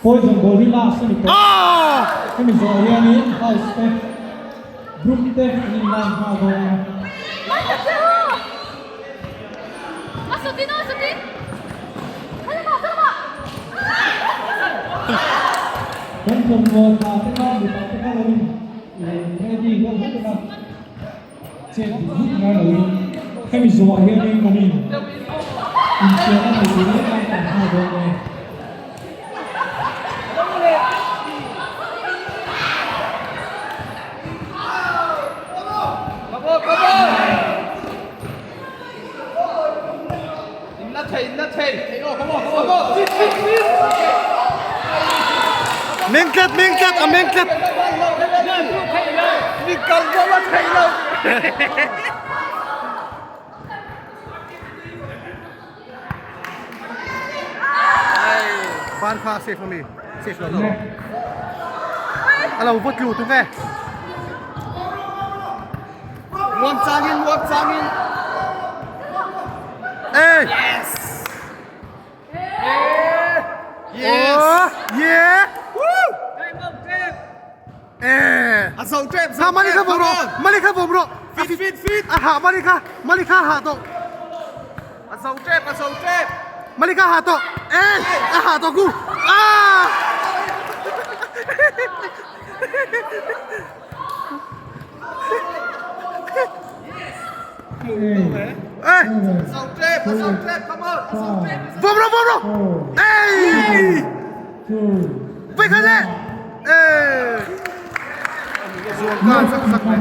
Poison ball hi last a ni tawh. Hemi zawh hianin house te group te an inlan nghal dawn a. Kan thawmhnaw tha te kha mipa te kha lo in ready deuh vek a, chet duh vut ngai loin hemi zawhah hianin kan in infiamna nei turin kan kan nghal dawn e. Meng tlat, meng tlat, a meng tlat. Ban kha safe ami, safe lo. Alo vawt lu tu nge. Muang changin, muang changin. Ê! Yes! Yes! Oh, yeah! Woo! Ê! A zo trep, zo Ha, mali kha trep, vawm come rawh! on! Mali kha vawm rawh! Fit, fit, fit! A ha, mali kha, mali kha ha tawh. A zo trep, a zo trep! Mali kha ha tawh. Ê! A ha tawh ku! Ah! Ê! Vawm rawh, vawm rawh! Ê! Vei khat leh! Ê! Zuam ka zak zak mai.